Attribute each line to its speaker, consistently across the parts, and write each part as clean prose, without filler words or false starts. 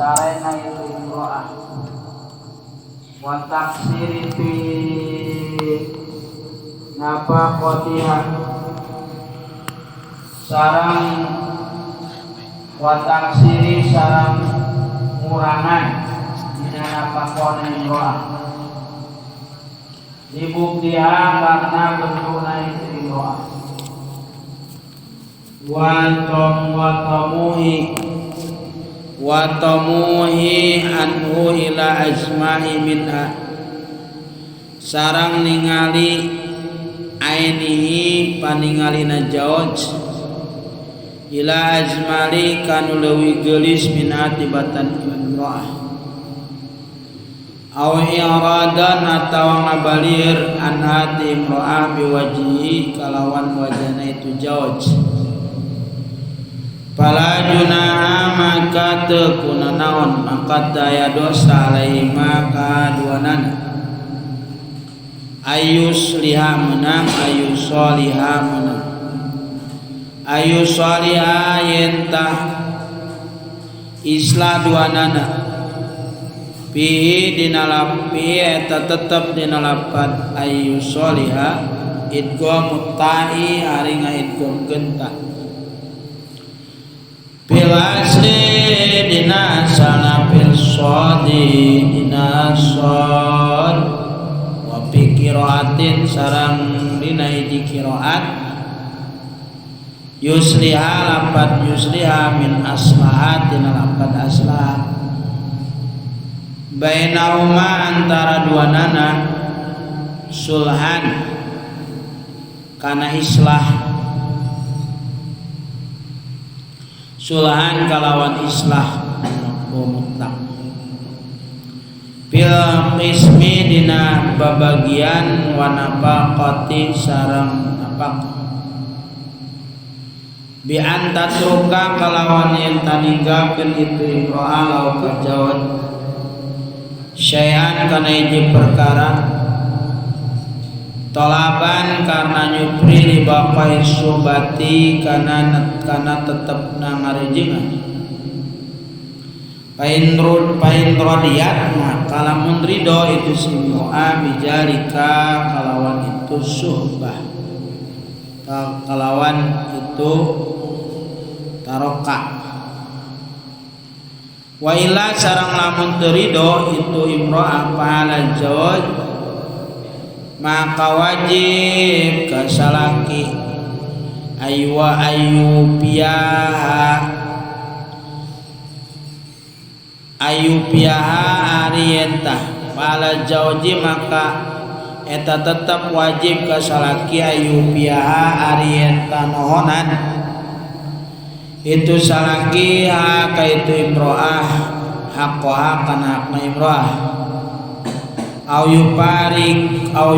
Speaker 1: Sarena itu imro'ah wa taksiri fi nafaqatiha sarang wa taksiri sarang ngurangan dina nafaqah imro'ah dibuktiha karena bentukna itu imro'ah wa tamuhi wa tamuhi anhu ila azma'i minha sarang ningali ainihi paningalina jauj ila azmali kanu leuwih geulis minha tibatan imro'ah aw iradan atawa ngabalir anha ti imro'ah biwajhi kalawan wajahna itu jauj fala junaha maka teu kunanaon maka daya dosa alaihi maka duanana ayus liha menang ayus soliha menang ayus soliha yentah islah duanana pihi dina lapi eta tetep dina lapan ayus soliha idgham ta'i ari ngaidgham gentah fil asli dina asalna fil shadi dina shad wa fi qiraatin sarang dina hiji qiraat yusliha lapat yusliha min aslaha dina lapat aslaha bainahuma antara dua nana sulhan kana islah sulhan kalawan islah mutlak fil qismi dina babagian wa nafaqati sareng nafaqah bi an tatruka kalawan yen taninggalkeun itu imro'ah lau kajawat syai'an kana hiji perkara tolaban karena nyupri li baqai subati kana tetep na ngarejengan pain rodiat maka lamun ridho itu si imro'ah bijalika kalawan itu suhbah kalawan itu taroka wa illa sareng lamun teu ridho itu imro'ah pahala zawaj maka wajib ka salaki aywa ayupiaha ari entah pahala zawji maka eta tetep wajib ka salaki ayupiaha ari eta nohonan itu salaki ha ka itu imro'ah haqqaha kana hakna imro'ah au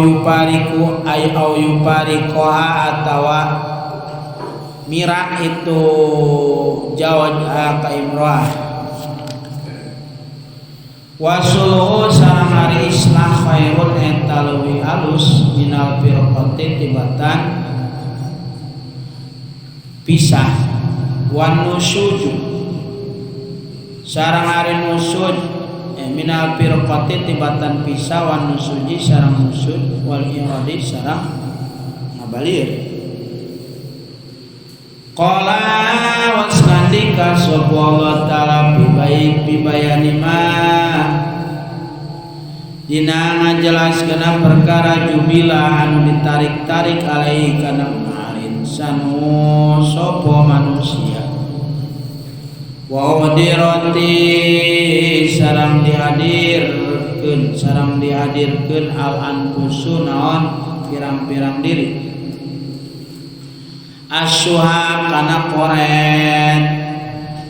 Speaker 1: yupariku ay au yuparikoha atawa mirak itu jawaj ha ka imro'ah wasulhu sareng ari islah khairun eta leuwih alus minal firqati tibatan pisah wan nusuju sareng ari nusud minal firqati tibatan pisah wan nusuji sareng nusud wal iradi sareng ngabalir qala wasnandika sapa Allah ta'ala bibayani ma dina ngajelaskeun perkara jubila anu ditarik-tarik alaihi kana malin sanu sapa manusia wa udirati sareng dihadirkeun al anfusu naon pirang-pirang diri asyuha kana koret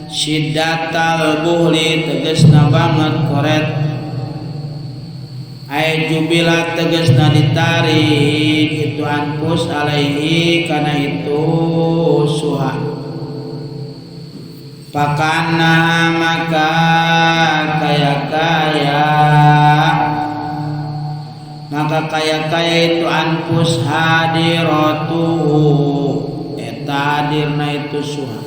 Speaker 1: syiddatal buhli tegesna banget koret ay jubila tegesna ditarik itu anfus alaihi kana itu suha pakana maka kaya-kaya maka kaya-kaya itu anfus hadiratuhu eta hadirna itu suha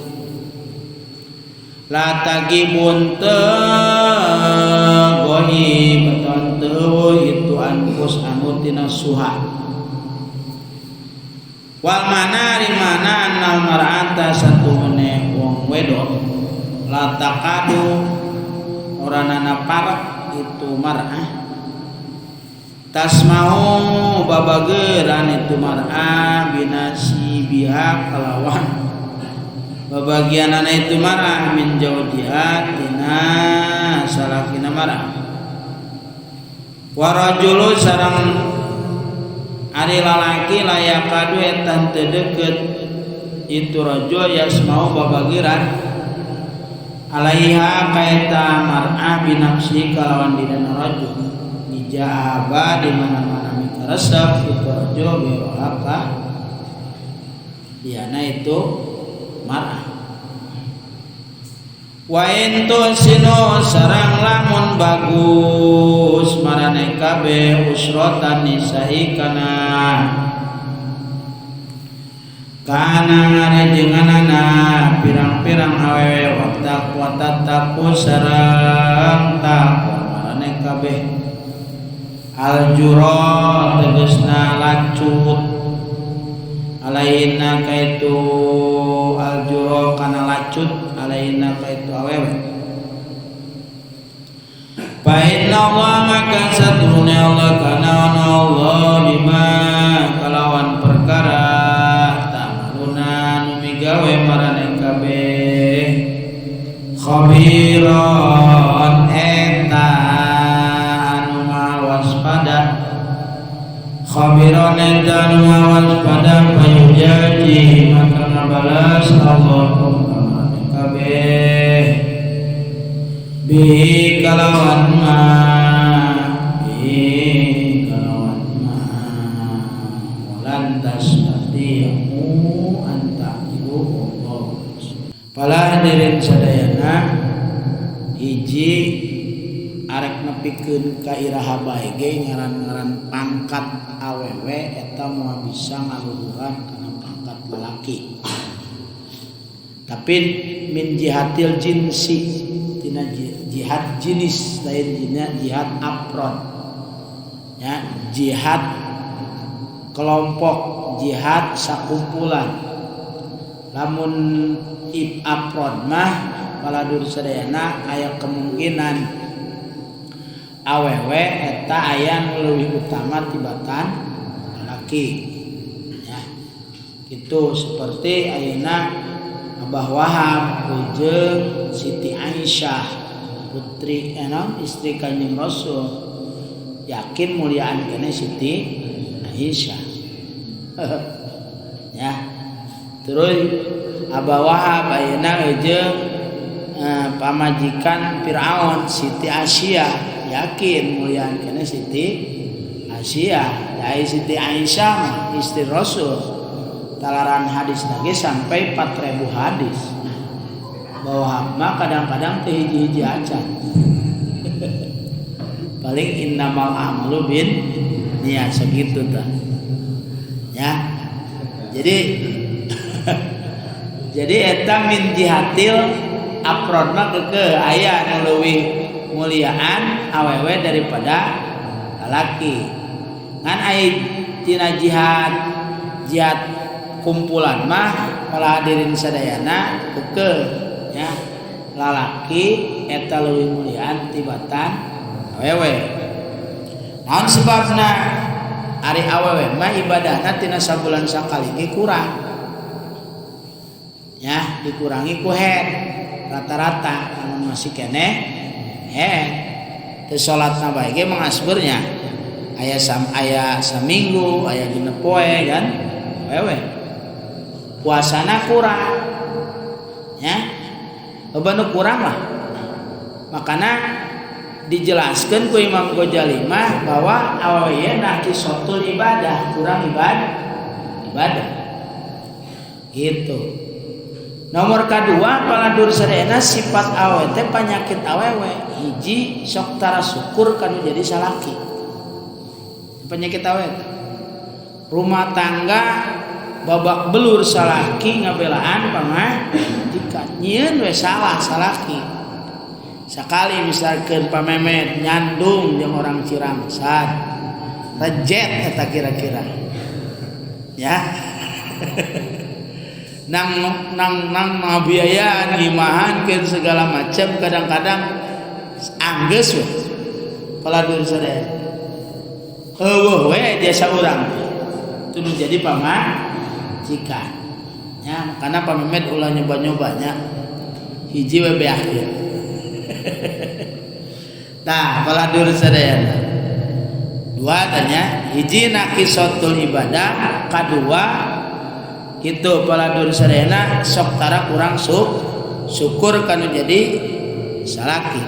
Speaker 1: La tagibun teu goib atawa teu itu anfus anu tina suha. Wal mana ari mana annal mar'ata satuhune wong wedok la takadu oranana parek itu mar'ah tasmau babageran itu mar'ah binasibiha kalawan babagianana itu mar'ah min jaujiha tina salakina mar'ah. Warajulu sareng ari lalaki layakadu eta teu deukeut itu rajul yasmau babageran alaiha kaeta mar'ah binafsi kalawan dirina rajul ijaba di mana-mana mikaresep itu rajul birohaka diana itu mar'ah. Wa in tusinu sarang lamun bagus marane kabeh usrotan nisa'i kana kana ngarejenganana pirang-pirang awewe wa tattaqu sareng takwa marane kabeh aljuro tegesna lacut alaina kaitu aljuro kana lacut alaina kaitu awewe. Fa inna Allah maka satune Allah kana Allah bima kalawan perkara ta'maluna nu migawe marane kabeh khabiron eta anu maha waspada khabiron eta anu maha waspada payujaji maka ngabalas Allah kabeh bi kalawan ma bi kalawan ma walan tastati'u an ta'dilu Allah. Para hadirin sadayana hiji arek nepikeun ka iraha bae ge ngaran-ngaran pangkat awewe eta moal bisa ngaluhuran kana pangkat lalaki. Tapi min jihatil jinsi tina jihad jenis lain dina jihad afrod ya, jihad kelompok, jihad sakumpulan. Lamun if afrod mah paladur sadayana aya kemungkinan awewe eta aya nu leuwih utama tibatan lalaki ya. Itu seperti ayeuna Abah Wahab jeung Siti Aisyah putri istri Kanjeng Rasul yakin muliaan kene Siti Aisyah. Ya. Terus Abah Wahab ayeuna jeung pamajikan Firaun Siti Asia yakin muliaan kene Siti Asia. Da Siti Aisyah mah istri Rasul. Talaran hadis lagi sampai 4000 hadis. Bahwa mah kadang-kadang teu hiji-hiji acan. Paling innamal a'malu bin niat segitu tah. Ya. Jadi jadi eta min jihatil afrod mah keukeuh aya nu leuwih muliaan awewe daripada lalaki. Ngan aya tina jihad jihad kumpulan mah para hadirin sadayana keukeuh ya lalaki eta leuwih muliaan tibatan awewe. Naon sebabna ari awewe mah ibadahna tina sabulan sakali ge kurang. Ya, dikurangi ku head rata-rata lamun masih keneh head. Teu salatna bae ge mengasburnya aya aya saminggu, aya 6 poe kan awewe. Puasana kurang ya, loba nu kurang lah. Makana dijelaskan ku Imam Ghazali mah bahwa awewe ieu naqisatul ibadah, kurang ibadah gitu. Nomor kedua paladur sadayana sifat awewe teh panyakit awewe hiji sok tara syukur kanu jadi salaki. Penyakit awewe rumah tangga babak belur salaki ngabelaan pamajikan. pamajikan nyieun we salah salaki sakali misalkeun pamemet nyandung jeung orang Cirangsan rejet eta kira-kira ya nang nang nang ngabiayaan ngimahankeun segala macam kadang-kadang anggeus we paladur sadaya eueuh we jasa urang itu nu jadi pamajikan ya karena pamemet ulah nyoba-nyobanya hiji we beakeun. Tah paladur sadayana dua tanya hiji naqisatul ibadah kadua kitu paladur sadayana sok tara kurang syukur kanu jadi salaki.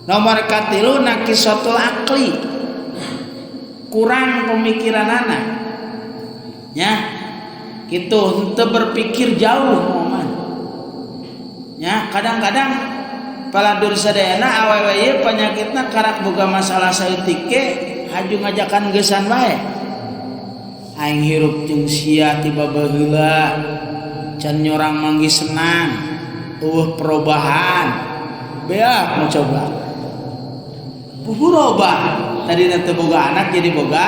Speaker 1: Nomor katilu naqisatul akli kurang pemikiranana nya kitu henteu berpikir jauh moman nya kadang-kadang paladur sadayana awewe ieu panyakitna karak boga masalah saeutik ge haju ngajakan geusan bae aing hirup jeung sia tiba baheula can nyorang manggih senang eueuh perubahan beak nu coba puguh robah tadina teu boga anak jadi boga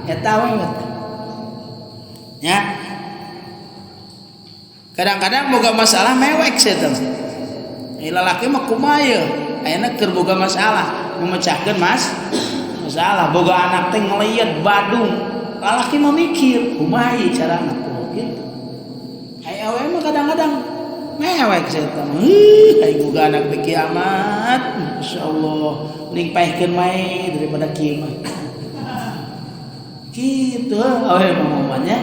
Speaker 1: eta we nya kadang-kadang boga masalah mewek sia teh lalaki mah kumaha ieu ayeuna keur boga masalah memecahkeun masalah boga anak teh ngeleyet badung lalaki mah mikir kumaha ieu carana gitu aya awewe mah kadang-kadang mewek sia teh heuh aing boga anak teh kiamat masyaallah mending paehkeun wae daripada kieu mah kitu awewe mah mamanya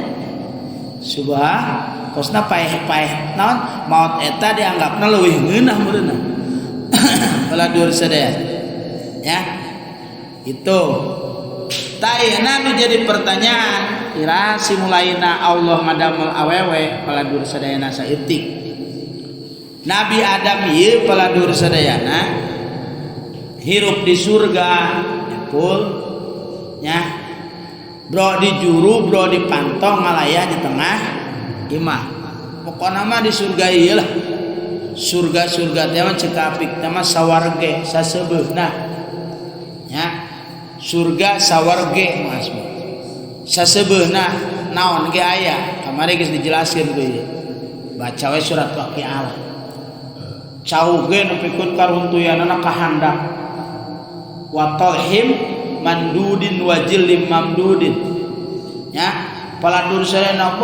Speaker 1: subah kosna paeh-paeh naon maot eta dianggapna leuwih ngeunah meureunna paladur sadaya ya itu tayana nu jadi pertanyaan ira simulaina Allah ngadamel awewe paladur sadayana saeutik Nabi Adam ieu paladur sadayana hirup di surga pul nya bro di juru bro di pantong ngalayah di tengah imah pokona mah di surga ieu lah surga-surga teh mah ceuk apik teh mah sawarge saseubeuna nya surga sawarge mas saseubeuna naon ge aya kamari geus dijelaskeun ku ieu baca we surat Waqiah cau ge nepikeun karuntuyanana ka handap wa talhim mandudin wa jillim mamdudin nya paladur sadayana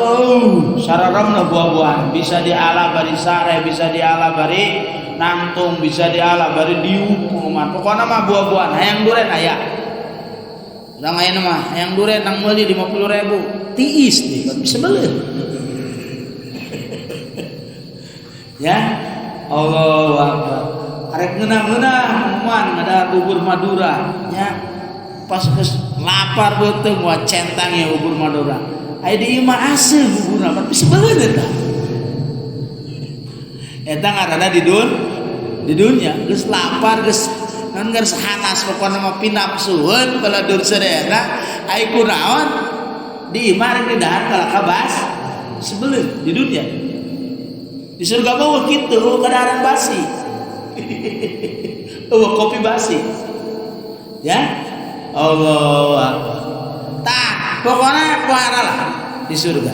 Speaker 1: sararamna buah-buahan bisa diala bari sare bisa diala bari nangtung bisa diala bari diuk pengumuman pokona mah buah-buahan hayang duren aya urang ayeuna mah hayang duren nang meuli 50.000 tiis deui kan bisa beuleut ya Allahu akbar arek ngeunah-ngeunah pengumuman ada bubur Madura nya pas geus lapar beuteung wa centang ya bubur Madura aya di imah aseuh buburna tapi sebeuleun eta eta ngaranna di dunya geus lapar geus naon geus hanas pokona mah pinapsueun baladur sadayana ai kunaon di imah rek didahar kalaka bas sebeuleun di dunya di surga mah kitu kadaharan basi eueuh kopi basi ya Allahu akbar tah pokona pohara lah di surga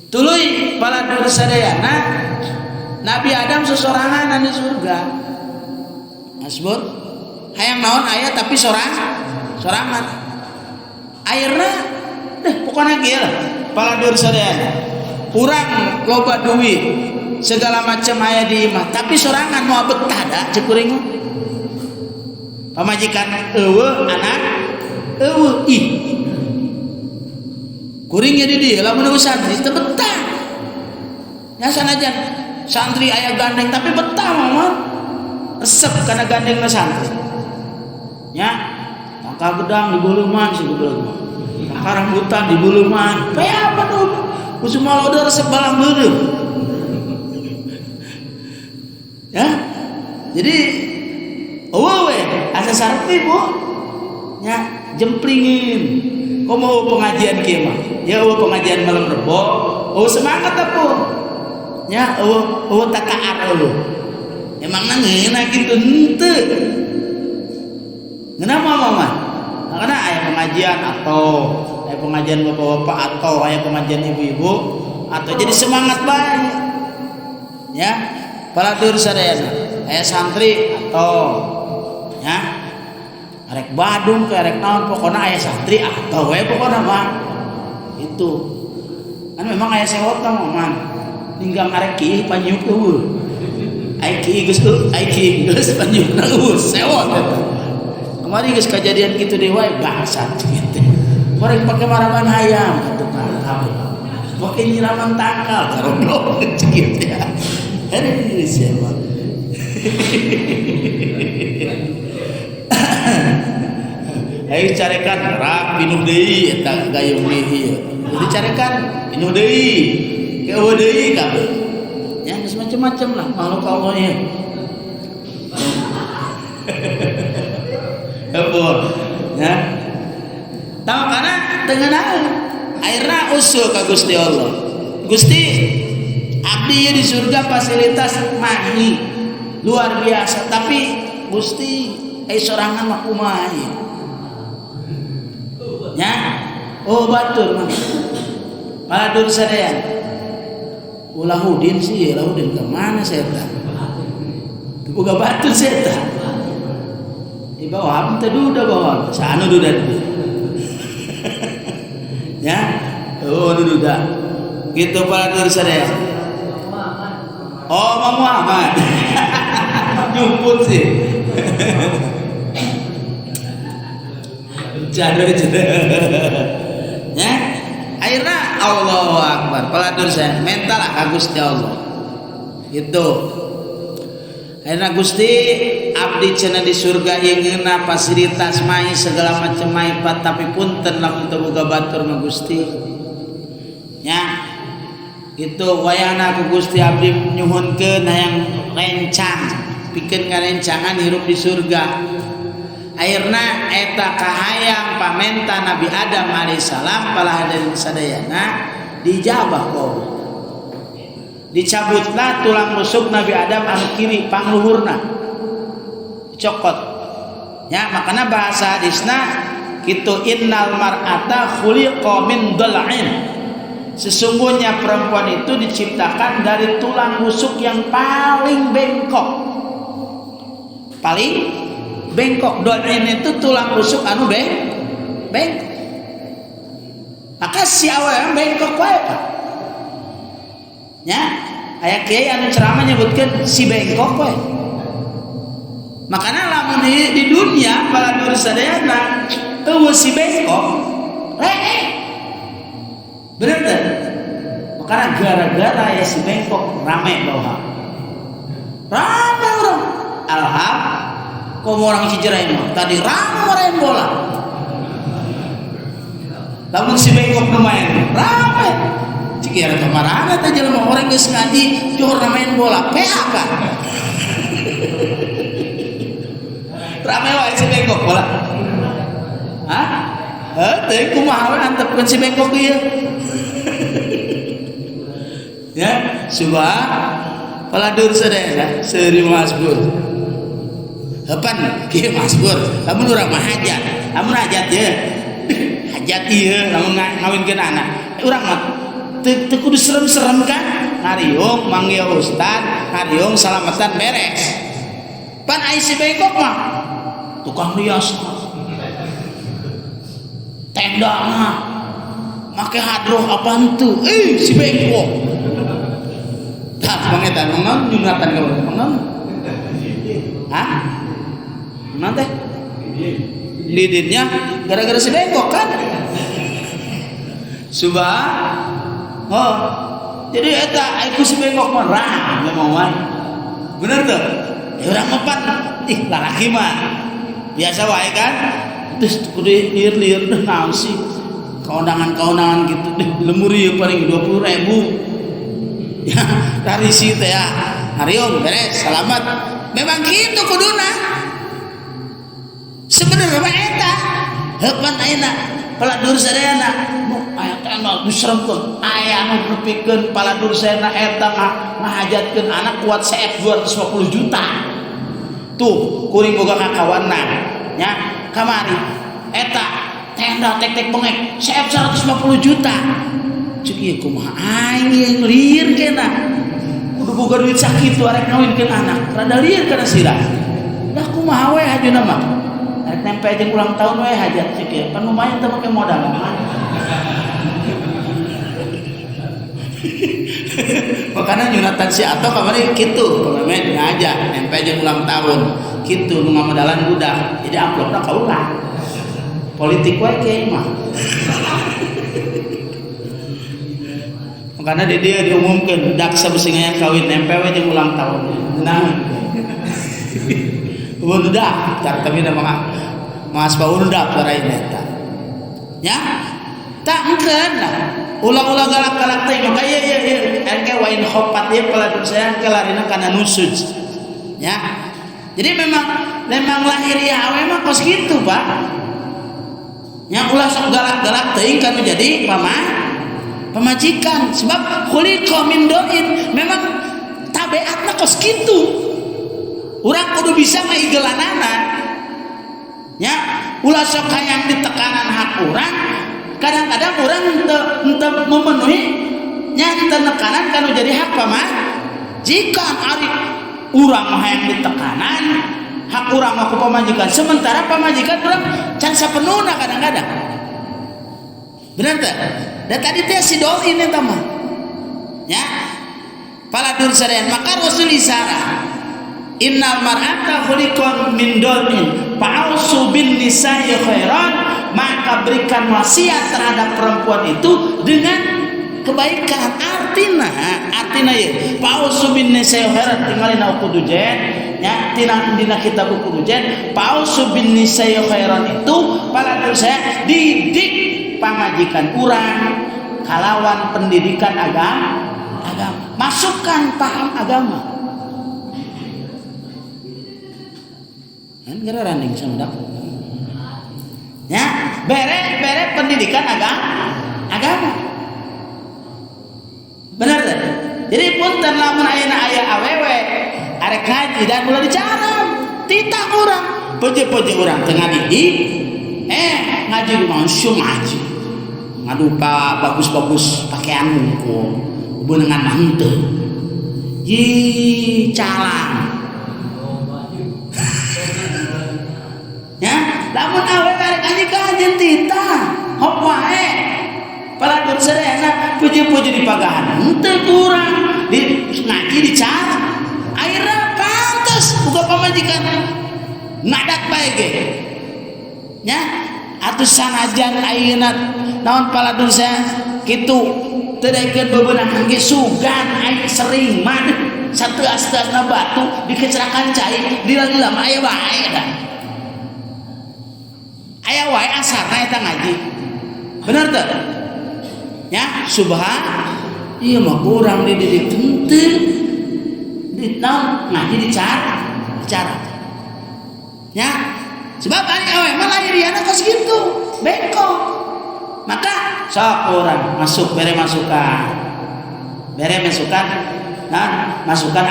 Speaker 1: tuluy paladur sadayana Nabi Adam sesorangan di surga masbur hayang naon aya tapi sorangan airna deh pokona kieu lah paladur sadayana kurang loba duit segala macam aya di imah tapi sorangan moal betah da ceuk kuring pamajikan eueuh anak eueuh ih kuring jadi dia lamun santri teu betah nya sanajan santri aya gandeng tapi betah mah resep kana gandengna santri nya tangkal gedang dibuleuman si goblok mah tangkal rambutan dibuleuman kaya apa tuh usum loda resep balang beureum ya jadi eueuh we asa sarepi bu nya jemplingin komo pengajian kieu mah ya eueuh pengajian malam rebo oh semangat aku Nya eueuh eueuh takaar eueuh. Emangna ngeunah kitu henteu. Ngeunah mah mah. Karena aya pengajian atau aya pengajian bapak-bapak atau aya pengajian ibu-ibu atau jadi semangat bae. Ya, paladur sadayana. Aya santri atau ya arek Badung ke arek naon pokona aya santri atau we pokona mah. Itu. Kan memang aya sewot mah man. Ninggang arek kiih panyiuk eueuh. Ai kiih geus eueuh, ai kiih geus panyiukna eueuh, sewot eta. Kemarin geus kajadian kitu deui wae bangsat gitu. Orang pakai maraban hayam ka tukang kabeh. Pakai nyiraman tangkal goblok gitu ya. Aduh siapa. Ayo carekan rak pinuh deui eta gayung deui ieu. Jadi carekan pinuh deui. Eueuh deui kabeh. Ya geus macam-macam lah makhluk Allah ieu. Apa? Ya. Tahu karena tengenaan akhirnya usul ka Gusti Allah. Gusti abdi ieu di surga fasilitas mahi luar biasa, tapi Gusti sorangan mah kumaha ieu? Ya. Oh batur mah. Paladur sadaya. Ulahudin sih, Ulahudin ke mana saya tah? Boga batur saya tah. Di bawah teh duda bawah. Sanu duda duda. Ya. Oh duda. Gitu paladur sadaya. Oh, Mang Muhammad. Nyumput sih. Jadul jadul. Ya. Akhirnya Allahu Akbar. Paladur saya mental ka Gusti Allah. Gitu. Akhirnya Gusti abdi cenah di surga ieu ngeunah fasilitas mai segala macam mai tapi punten lamun teu boga batur mah Gusti. Nya. Itu wayahna ku Gusti abdi nyuhunkeun hayang rencang, pikeun ngarencangan hirup di surga. Akhirna eta kahayang pamenta Nabi Adam alaihissalam pala hadirin sadayana dijabah ku Allah. Dicabutlah tulang rusuk Nabi Adam anu kiri pangluhurna. Dicokot. Ya, makana bahasa hadisna kitu innal mar'ata khuliqa min dhal'in. Sesungguhnya perempuan itu diciptakan dari tulang rusuk yang paling bengkok. Paling bengkok. Dhal'in itu tulang rusuk anu bengkok. Maka si awewe bengkok wae Pak. Ya, aya kiai anu ceramah nyebutkeun si bengkok wae. Makana lamun di dunia paladur sadayana eueuh si bengkok ree. Bener teh? Makana gara-gara ya si bengkok rame bawah. Rame orang. Alham komo orang Cijerai mah tadi rame main bola. Lamun si bengkok nu main rame. Cik ya rada marana teh jelema orang geus ngaji johor main bola PA kan. Rame wae si bengkok bola. Hah? Heuh teh kumaha we antepkeun si bengkok ieu. Ya, subah paladur sadaya seuri Masbur. Hepan kieu Masbur, lamun urang mah hajat, lamun hajat ye. Hajat ieu lamun ngawinkeun anak. Urang mah teu kudu serem-serem kan? Ngariung manggil ustad, ngariung salamatan beres. Pan ai si bengkok mah tukang rias. Tenda mah make hadroh apaan tuh? Si bengkok. Tah pangetan mangan nyunatan ka urang mangan. Hah? Mangan teh? Lidinnya gara-gara si bengkok kan? Subah. Oh. Jadi eta ai ku si bengkok mah rame mah. Bener teu? Ya urang mah pan ih lalaki mah. Biasa wae kan? Terus kudu lieur-lieur deh naon sih? Kaundangan-kaundangan gitu deh lemur ieu paling 20.000. Ya, dari si teh ya. Hariung beres, selamat. Memang gitu kuduna. Sebenarnya mah eta. Heupan ayeuna paladur sadayana. Mu aya Tenda diseremkeun aya nu nepikeun paladur sena eta ngahajatkeun anak kuat CF 250 juta. Tuh kuring boga kakawanna nya kamari eta tenda tek-tek bengek CF 150 juta. Cek ieu kumaha aing ieu lieur kena. Kudu boga duit sakitu arek ngawinkeun anak. Rada lieur kana sirah. Dah kumaha we hajuna mah. Arek nempe jeung ulang tahun we hajat cek ieu. Pan lumayan teh make modal mah. Makanya nyunatan si Ato kamari kitu, pemain aja nempe jeung ulang tahun. Kitu nu ngamodalan budak. Jadi amplopna ka urang. Politik wae kieu mah. Makanya di dia diumumkan daksa besi kawin nempe we jeung ulang tahun. Nah. Udah, tapi nama Mas Paunda parain eta. Ya? Tak engkeun lah. Ulah-ulah galak-galak teh maka ieu ieu ieu engke wain khopat ieu peladun saya engke larina kana nusuj. Ya. Jadi memang lahiriah awe mah kos kitu, Pak. Nya ulah sok galak-galak teuing kan menjadi pamajikan sebab khuliqa min doin memang tabiatna kos kitu. Urang kudu bisa ngaigelanana. Nya ulah sok hayang ditekanan hak urang, kadang-kadang urang henteu memenuhi nya henteu nekanan kanu jadi hak pamajikan. Ari urang mah hayang ditekanan hak urang mah ku pamajikan, sementara pamajikan urang can sapenuhna kadang-kadang. Bener teh? Da tadi teh si doin eta mah. Nya paladur sadaya maka Rasul isarah innal mar'ata khuliqat min dolin fa'ausu bin nisa'i khairan, maka berikan wasiat terhadap perempuan itu dengan kebaikan. Artina ye fa'ausu bin nisa'i khairan tinggalina ukudujen nya tina dina kitab ukudujen fa'ausu bin nisa'i khairan itu paladur saya didik pamajikan urang kalawan pendidikan agama, masukkan paham agama. Kan gara running sama dak. Ya, bere pendidikan agama. Benar teh? Jadi punten lamun ayeuna aya awewe arek ngaji dan mulai dicaram, titah urang, peje-peje urang teu ngadidik, ngaji langsung ngaji. Ngadupa bagus-bagus pakaian mungkul, beunangan mah henteu. Yi calang. Ya, lamun awewe arek ngaji ka anjeun titah, hop wae. Paladur sadayana puji-puji di pagahan henteu kurang, di ngaji dicara. Akhirna pantes buka pamajikan ngadak bae ge. Nya, atuh sanajan ayeuna naon paladur saya kitu teu daekeun bebeunangan ge sugan aing sering mah sateuas-teuasna batu dikecerakan cai dilagi-lama aya wae da. Aya wae asarna eta ngaji. Bener teu? Ya, subhan ieu mah kurang dididik henteu. Di naon ngaji dicara. Ya, sebab ari awe mah lahiriana kos kitu, bengkok. Maka sok urang masuk bere masukan. Bere masukan, nah masukan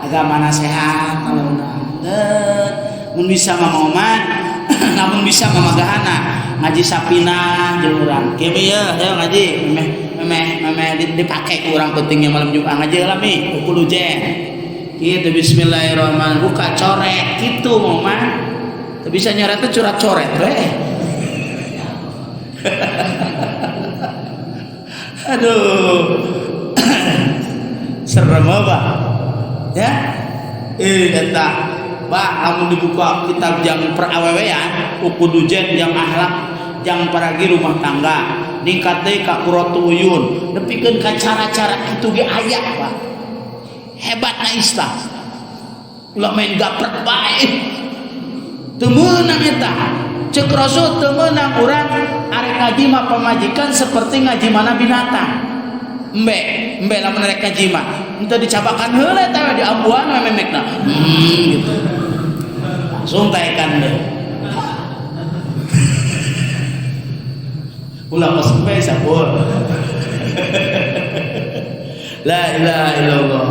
Speaker 1: agama nasihat aluna. Mun bisa mama namun bisa mamagahana ngaji sapina jeung urang. Kieu ieu ayo ngaji memeh dipake ku urang pentingnya malam Jumat ngaji heula mi ukul ujen. Kitu bismillahirrahmanirrahim buka coret kitu mama. Teu bisa nyoret teh curat coret we. Aduh. Serem apa? Ya? Eta bah lamun dibuka kitab jang perawewean ukudujen jang akhlak jang paragi rumah tangga ningkat deui ka qurratu uyun nepikeun ka cara-cara kitu ge aya Pak. Hebatna Islam. Ulah main gaprek bae. Teu meunang eta. Ceuk Rasul teu meunang urang arek ngaji mah pamajikan seperti ngaji mana binatang. Embe lamun arek ngaji mah henteu dicabakan heula eta we diambuan we memekna. Gitu. Langsung taekan deui. Ulah kos bae sabur. La ilaha illallah.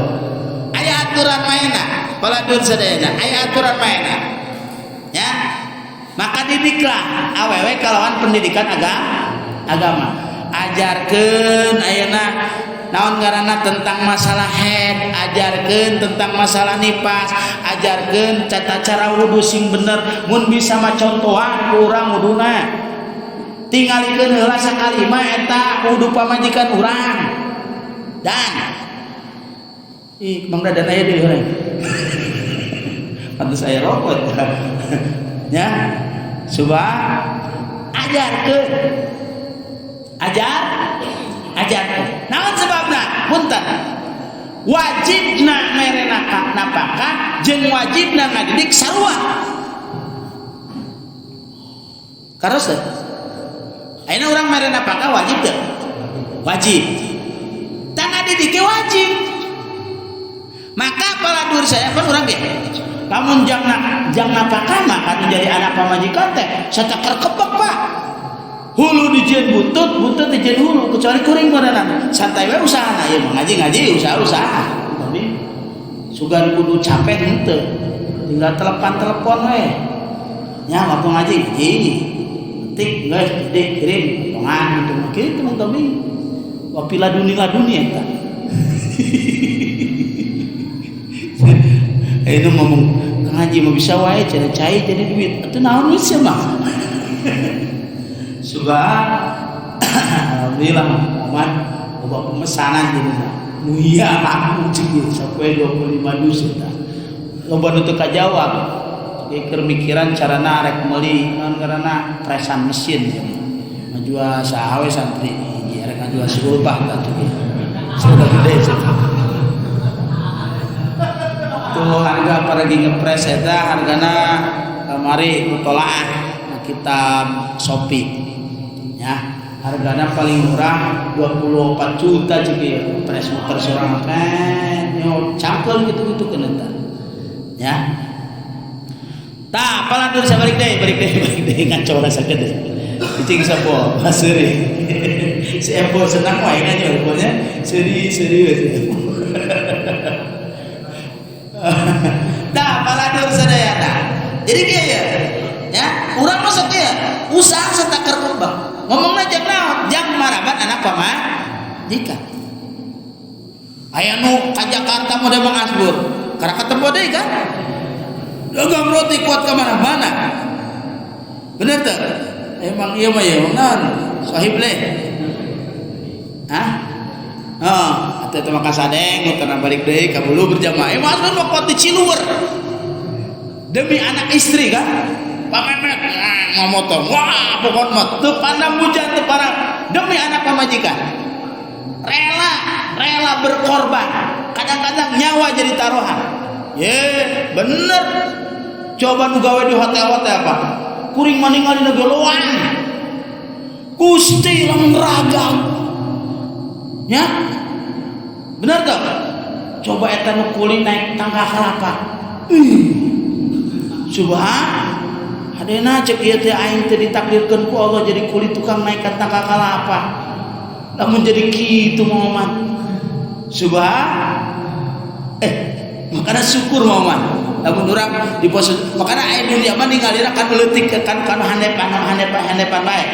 Speaker 1: Aya aturan maena, paladur sadayana, aya aturan maena. Ya. Maka didiklah awewe kalawan pendidikan agama. Ajarkeun ayeuna naon ngaranna tentang masalah haid, ajarkeun tentang masalah nifas, ajarkeun tata cara wudu sing bener, mun bisa mah contohan ku urang wuduna. Tingalikeun heula sakali mah eta wudu pamajikan urang. Dan ih Mang Dadan aya deui urang. Pantes aya rokok. Ya. Subah ajarkeun. Ajarkeun. Naon sebabna? Punten. Wajibna mere nafkah jeung wajibna ngadidik sarua. Karos teh? Ayeuna urang mere nafkah wajib teu? Wajib. Tah ngadidik ge wajib. Maka paladur saya kan urang ge lamun jang nafkah mah kan jadi anak pamajikan teh satakar kebek Pak. Hulu dijieun butut, butut dijieun hulu, kecuali kuring modanan. Santai we usahana ieu mah ngaji-ngaji usaha-usaha. Tapi sugan kudu capek henteu. Tinggal telepon-telepon we. Nya waktu ngaji ngaji. Ketik geus jadi kirim potongan gitu mah kitu Mang Tobi. Wapila duni laduni eta. Ini ngomong ngaji mah bisa wae cenah cai jadi duit. Atuh naon geus sia mah. Subhan alhamdulillah Muhammad loba pemesanan jadi nu iya laku cing sampai 25 dus eta. Loba nu teu kajawab. Ge keur mikiran carana rek meuli naon ngaranna presan mesin jadi. Ngajual saha we santri hiji rek ngajual sulbah tah tuh ge. Sulbah gede cenah. Tuh harga paragi ngepres eta hargana kamari mutolaah na kitab Shopee. Ya, hargana paling murah 24 juta cik ieu pres muter sorang kan nyo cangkeul gitu-gitu keun eta. Ya. Tah, paladur saya balik deui ngaco rasa gede. Cicing sapa? Baseuri. Si Ebo senang wae ngaco pokoknya seuri-seuri we si Ebo. Tah, paladur sadayana. Jadi kieu ya. Ya, urang mah sok kieu, usaha satakar kembang. Ngomongna jang naon? Jang maraban anak pamajikan. Aya nu ka Jakarta mah Mang Asbur. Karena ketemu deui kan? Dagang roti kuat ka mana-mana. Bener teu? Emang ieu mah ya naon? Sahib le. Hah? Heeh, atuh teh mah kasadeng muterna balik deui ka bulu berjamaah. Mang Asbur mah kuat di Ciluwer. Demi anak istri kan? Pamemet ngomotor. Wah, pokokna mah teu pandang hujan teu parang demi anak pamajikan. Rela berkorban. Kadang-kadang nyawa jadi taruhan. Ye, bener. Coba nu gawe di hotel-hotel apa? Kuring mah ningali nu geloan. Gusti lamun raga. Ya? Bener teu? Coba eta nu kuli naik tangga kalapa. Subhan. Hadena cek ieu teh aing teh ditakdirkeun ku Allah jadi kuli tukang naikkan tangga kalapa. Lamun jadi kitu Muhammad. Subhan. Makana syukur Muhammad. Lamun urang di pos makana aya dunia mah ningalina kan leutik kan kan handepan bae.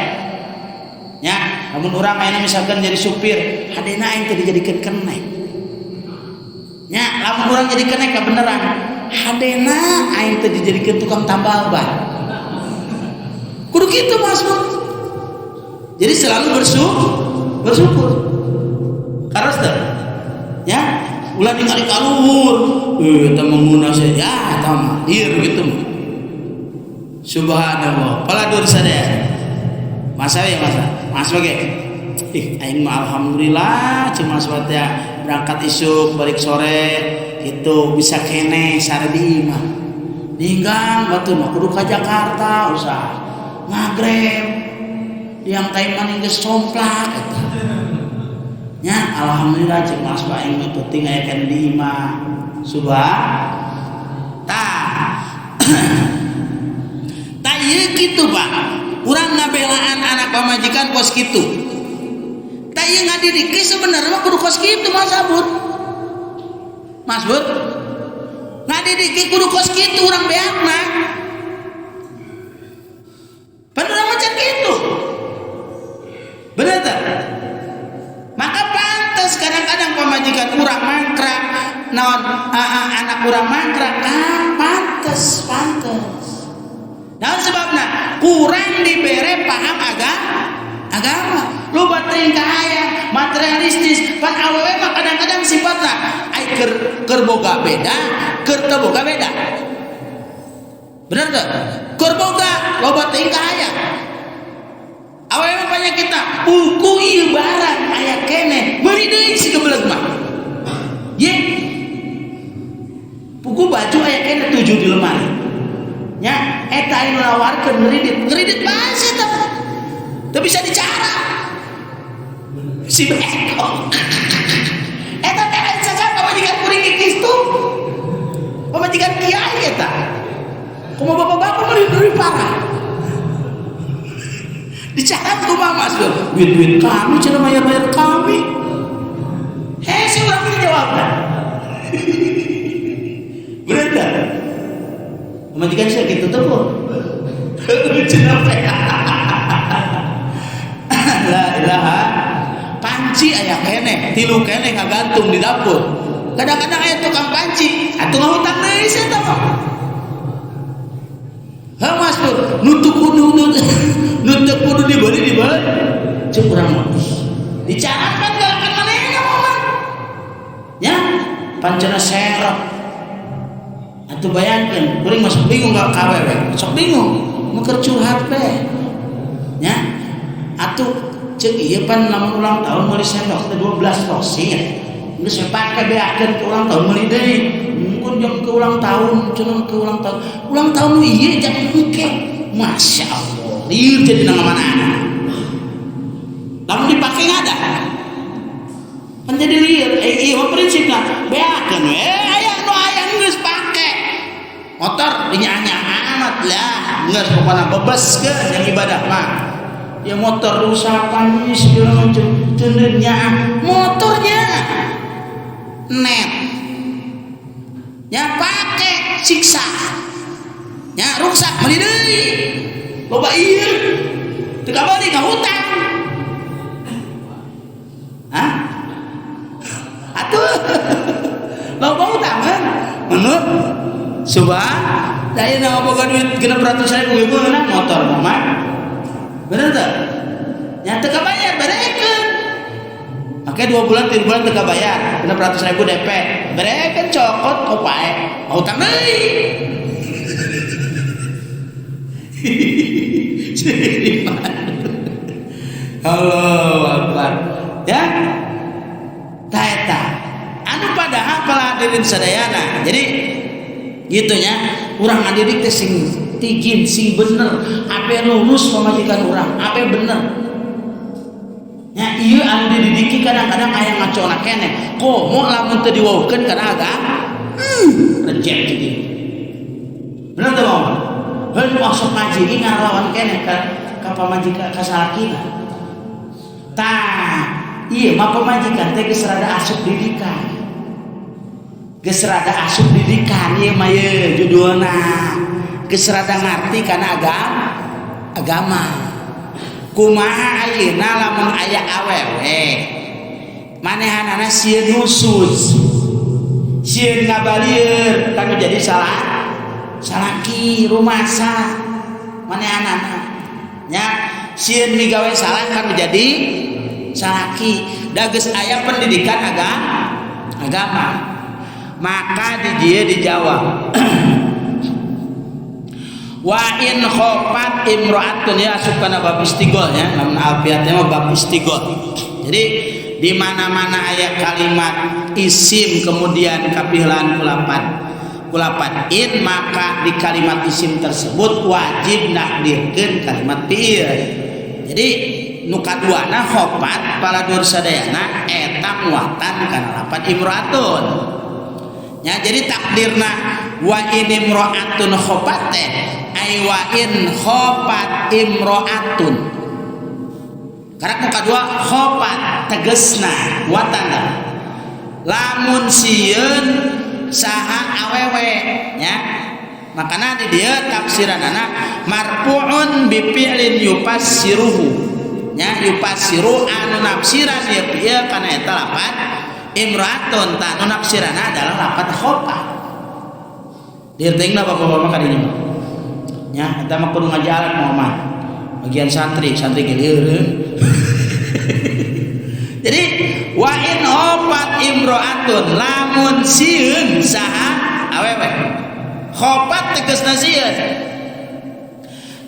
Speaker 1: Nya, lamun urang ayeuna misalkan jadi supir, hadena aing teh dijadikeun kenek. Nya, lamun urang jadi kenek kabeneran, hadena aing teh dijadikeun tukang tambal ban. Kudu kitu Mas. Jadi selalu bersyukur. Karos teh. Ya, ulah ningali ka luhur. Eta mengguna saya. Ya, eta mah dir gitu mah. Subhanallah. Paladur sadaya. Masa ya masa. Mas oge. Ih, aing mah alhamdulillah cuma teh berangkat isuk balik sore gitu bisa keneh sare di imah. Ninggang batur mah kudu ka Jakarta usaha. Ngagreb. Yang taiman geus somplak eta. Nya alhamdulillah cek Mas aing mah penting aya keneh di imah. Subhan. Tah. Tah ieu kitu Pak. Urang ngabelaan anak pamajikan kos kitu. Tah ieu ngadidik ge sebenarnya mah kudu kos kitu Mas Abur. Mas Bur. Ngadidik ge kudu kos kitu urang beakna. Pan urang mah can kitu. Bener teh? Maka pantes kadang-kadang pamajikan urang mangkrak, naon anak urang mangkrak, pantes, pantes. Naon sebabna? Kurang dibere paham agama. Loba teuing kahayang, materialistis, pan awewe mah kadang-kadang sifatna ai keur boga beda, keur teu boga beda. Bener teu? Keur boga loba teuing kahayang. Awewe mah banyak kita, buku ieu barang aya keneh, meuli deui si gebeleg mah. Ye. Buku baju aya keneh 7 di lemari. Nya eta anu nawarkeun ngeridit, ngeridit bae sih eta. Teu bisa dicara. Si beko. Eta teh lain saja pamajikan kuring kitu. Pamajikan kiai eta. Kumaha bapak-bapak meuli deui parah. Dicatat kumaha Mas Bro? Duit-duit kami cenah bayar-bayar kami. Heh, si urang ini jawabna. Bener teh? Pamajikan saya gitu tuh kok. Cenah teh. La ilaha. Panci aya keneh, tilu keneh ngagantung di dapur. Kadang-kadang aya tukang panci, atuh ngahutang deui sia teh mah. Heh Mas Bro, nutup kudu nutup kudu dibeli dibeli. Cek urang mah. Dicaratkan galakan manehna mah. Ya, pancena serep. Atuh bayangkeun, kuring masuk bingung ka awewe. Sok bingung, mun keur curhat teh. Ya. Atuh cek ieu pan lamun ulang tahun meuli sendok teh 12 rosin. Geus we pake beakeun ke ulang tahun meuli deui. Mungkin jam ke ulang tahun, cenah ke ulang tahun. Ulang tahun nu ieu jam engke. Masya Allah, lieur jadi nang mana. Lamun dipake ngada. Pan jadi lieur. Ieu mah prinsipna beakeun we aya nu aya geus pake. Motor dinyanya amat lah, geus pokona bebeskeun yang ibadah mah. Ya motor rusakan segala macam, cendernya motornya net. Ya pake siksa. Ya rusak meuli deui. Loba ieu. Teu kabeuli ngahutang. Hah? Atuh. Loba utang kan? Menurut subah da ieu na boga duit 600.000 ge beunang motor mah. Bener teu? Nya teu kabayar berekeun. Make 2 bulan 3 bulan teu kabayar, 600.000 DP. Berekeun cokot kopae, mau utang deui. Allahu Akbar. Ya. Ta eta. Anu padahal para hadirin sadayana. Jadi gitu nya, urang ngadidik teh sing tigin sing bener, ape lurus pamajikan urang, ape bener. Nya ieu anu dididiki kadang-kadang aya ngacona keneh. Komo lamun teu diwauhkeun kana agama, rejek jadi. Bener teu, Bang? Heuh masuk ngaji ge ngalawan keneh ka pamajikan ka salakina. Tah, ieu mah pamajikan teh geus rada asup didikan. Geus rada asup didikan ieu mah ieu judulna. Geus rada ngarti kana agama. Kumaha ayeuna lamun aya awewe manehanana sieun nusuz, sieun ngabalieur kanu jadi salah salaki rumasa manehanana nya sieun migawe salah kanu jadi salaki. Da geus aya pendidikan agama. Maka di dieu dijawab wa in khafat imra'atun, ya asup kana bab istighol nya, lamun alfiatnya mah bab istighol. Jadi di mana-mana aya kalimat isim kemudian kapilan kulapan in, maka di kalimat isim tersebut wajib nakdirkeun kalimat fiil. Jadi nu kaduana khafat paladur sadayana eta muatan kana lapan imra'atun. Ya, jadi takdirna Wa in imra'atun khofat teh ai wa in khofat imra'atun. Karena nu kadua khofat tegesna watan lamun sieun saha awewe nya. Makana di dieu tafsiranana marfu'un bi fi'lin yufassiruhu nya, yufassiru anu nafsiran ieu ieu kana eta lapat imra'atun, ta anu nafsiranna adalah lapat khofat. Dirtingna bapak-bapak ka dinya nya, eta mah kudu ngajalan mah bagian santri, santri ge lieureun. Jadi wa in khofat imra'atun lamun sieun saha awewe. Khofat tegasna sieun.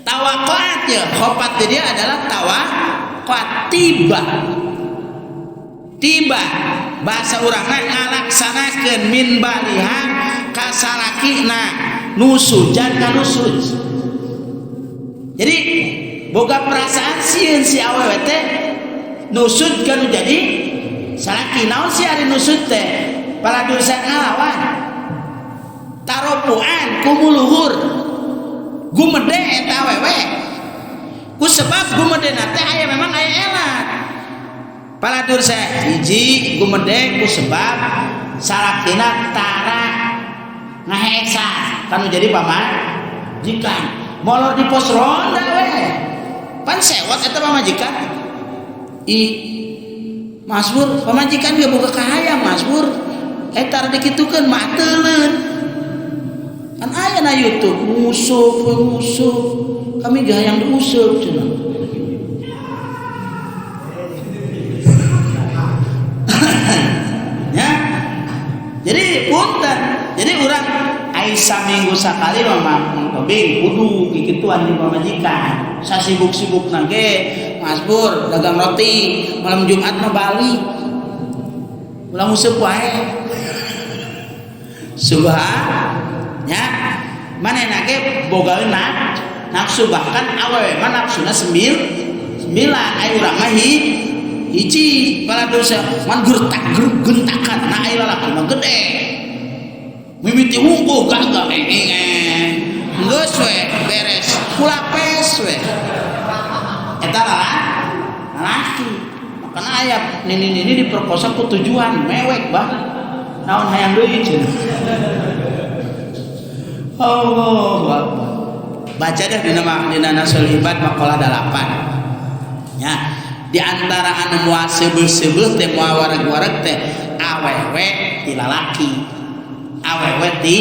Speaker 1: Tawaqa'at ya, khofat di dia adalah tawaqa'at tiba. Tiba bahasa urangna ngalaksanakeun min baliha ka salakina nusujan ka nusuj. Jadi boga perasaan sieun si awewe teh nusud kan jadi salaki. Naon si ari nusud teh? Paladursa ngalawan taropuan kumuluhur gumede eta awewe. Ku sebab gumedena teh aya memang aya elat. Paladursa hiji gumede ku sebab salakina tara ngaheesa kan jadi pamajikan molor di pos ronda we pan sewot eta pamajikan. I Mas Bur pamajikan ge boga kahayang Mas Bur eta rada dikitukeun mah teuleun kan aya na YouTube nguseup nguseup kami ge hayang diuseup cenah. Ya jadi punten, jadi urang ai saminggu sakali mah Mang Tobing kudu kikituan di pamajikan sasibuk-sibukna ge Mas Bur dagang roti malam Jumat mah balik ulah nguseup wae. Subhan nya manehna ge boga nafsu bahkan awewe mah nafsuna sembilan ai urang mah hiji paladosa man gertak gentakan na ai lalaki mah gede mimiti hungkuh gagah geus we beres kulapes we eta lalaki. Makana aya nini-nini diperkosa ku tujuan mewek bah naon hayang deui cenah. Allahu akbar. Baca deh dina Nasul Ibad maqalah 8 nya. Di antara anu moal seubeuh-seubeuh teh moal wareg-wareg teh awewe ti lalaki. Awewe ti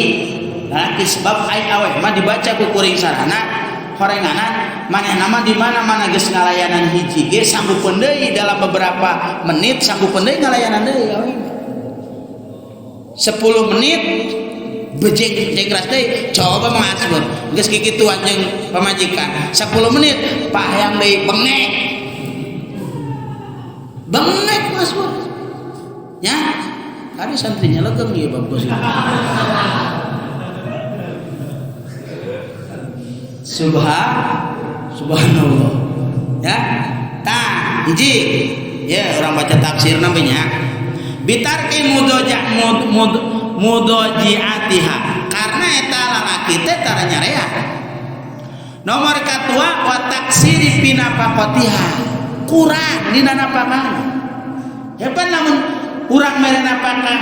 Speaker 1: lalaki sebab ai awewe mah dibaca ku kuring sarana horenganan manehna mah di mana-mana geus ngalayanan hiji ge sanggupeun deui dalam beberapa menit sanggupeun deui ngalayanan deui awewe. 10 menit bejeng jengras deui coba mangasbur geus kikituan jeung pamajikan 10 menit pahayang deui bengek bengek Mas Bur nya kali santrinya legeng ieu bagus. Subhanallah ya tah hiji ya orang baca tafsir namanya bitarki mudojiatiha karena eta lalaki teh tara nyarea. Nomor katua wa taksiri pinapaqatiha kurang dina napakah. Hepan lamun urang mere napakah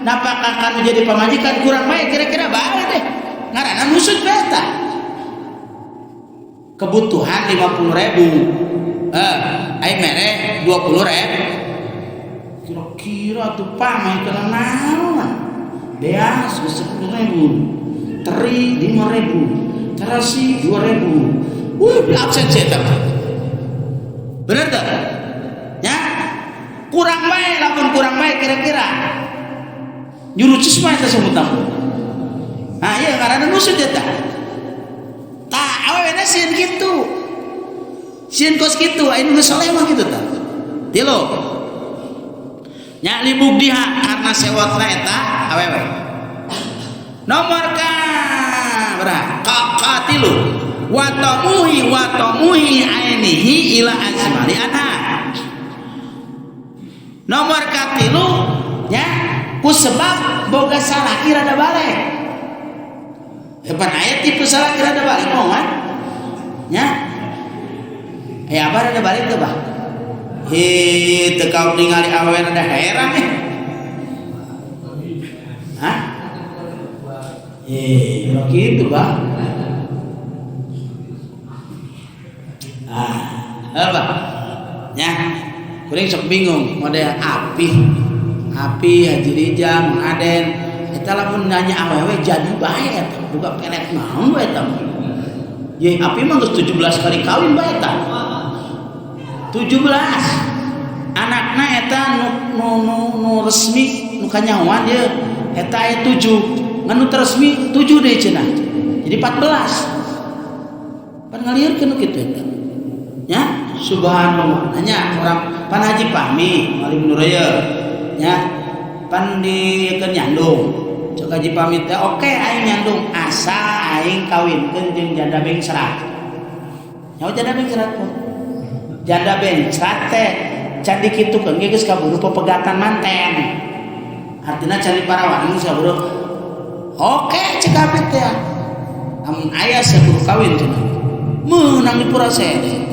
Speaker 1: napakah kanu jadi pamajikan kurang bae kira-kira bae deh ngaranna nusut bae tah. Kebutuhan 50.000 ai mere 20.000 kira-kira tuh pamai kana naon beas 10.000 teri 5.000 terasi 2.000 wuh absen saya bener tak? Ya kurang bae lamun kurang bae kira-kira nyurucus mah eta semut tamu. Nah iya ngaranna nusut eta tah awewena sieun kitu sieun kos kitu aya nu geus soleh mah kitu tah tilu nya libugdiha karena sewotna eta awewe. Nomor ka berapa? Ka tilu wa tamuhi ainihi ila azmali anha. Nomor ka tilu nya ku sebab boga salaki rada balik. Hepan aya tipe salaki rada balik mau kan? Nya. Aya abah rada balik teu bah? Hi, teu kaop ningali awewe rada heran eh. Hah? Eh, kitu bah. Ah, apa? Nya. Kuring sok bingung model api. Api Haji Rija, Mang Aden. Eta lamun nanya awewe jadi bae eta, boga pelet naon bae eta. Ye, api mah geus 17 kali kawin bae eta. 17. Anakna eta nu resmi nu kanyahoan ye eta aya 7. Ngan nu teu resmi 7 deui cenah. Jadi 14. Pan ngalieurkeun nu kitu eta. Nya, subhanallah. Nanya urang pan Haji Fahmi, Malim Nuraya. Nya, pan diekeun nyandung. Cek Haji Fahmi teh oke aing nyandung asa aing kawinkeun jeung janda bengsrat. Nyawa janda bengsrat pun. Janda bengsrat teh can dikitukeun ge geus kaburu pepegatan manten. Artina can diparawan geus kaburu. Oke cek Haji teh. Amun aya seburu kawin cenah. Meunang di Purasede.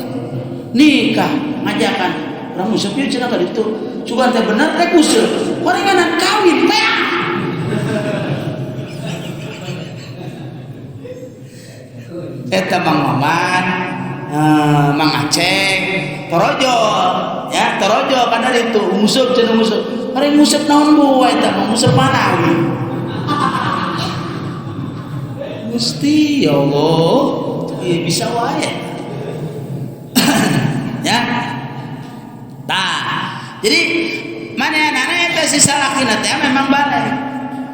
Speaker 1: Nikah ngajakan urang museup ieu cenah ka ditu. Sugan teh bener rek useup. Horenganan kawin teh. Eta Mang Maman, Mang Aceng, Torojo, ya Torojo kada itu nguseup cenah nguseup. Hari nguseup naon buah eta mah nguseup mana we? Gusti ya Allah, ieu bisa wae. Ya. Tah. Jadi manehanana eta si salakina teh memang balai.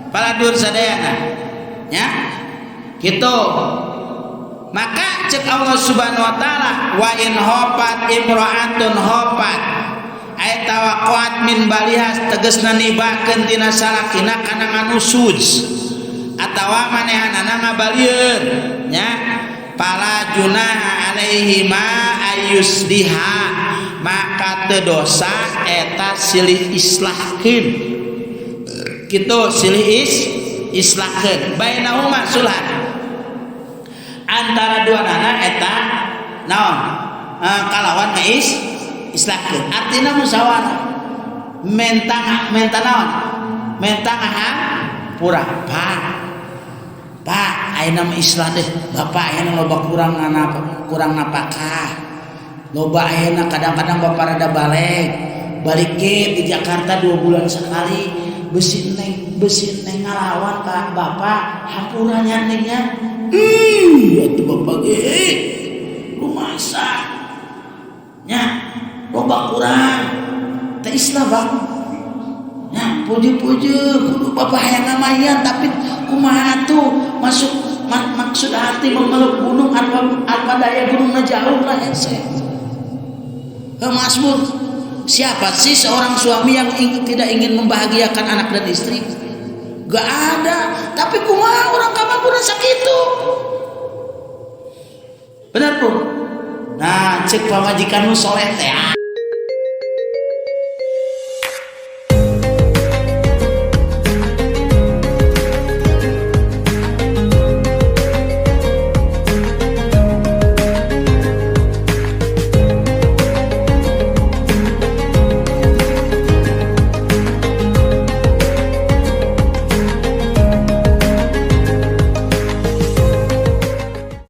Speaker 1: Paladur sadayana. Ya. Kitu. Maka cek Allah Subhanahu wa taala wa in hafat imra'atun hafat ay tawaqqat min balihas tegasna nibakeun tina salakina kana nganusuj atawa manehanana ngabalieun nya fala junaha alaihi ma ayusliha maka teu dosa eta silih islahkeun kitu silih islahkeun bainahuma sulhan antara dua nana eta naon kalawan ngais islahkeun artina musyawarah menta naon menta ngahampura pak pak ayeuna mah islah deh bapak ayeuna loba kurang kurang napakah loba ayeuna kadang-kadang bapak rada balik ge di Jakarta 2 bulan sekali besi neng ngalawan ka bapak hampuranya nengnya. Ih, atuh bapak ge rumasa nya loba kurang teh islah bang nya puji-puji kudu bapak hayang ngamayan tapi kumaha atuh masuk maksud hati memeluk gunung apa daya gunungna jauh lah hese. Heuh Masmur, siapa sih seorang suami yang tidak ingin membahagiakan anak dan istri? Gak ada, tapi kumaha orang kamapuna sakitu. Benar pun. Nah, cek pamajikan nu soleh teh.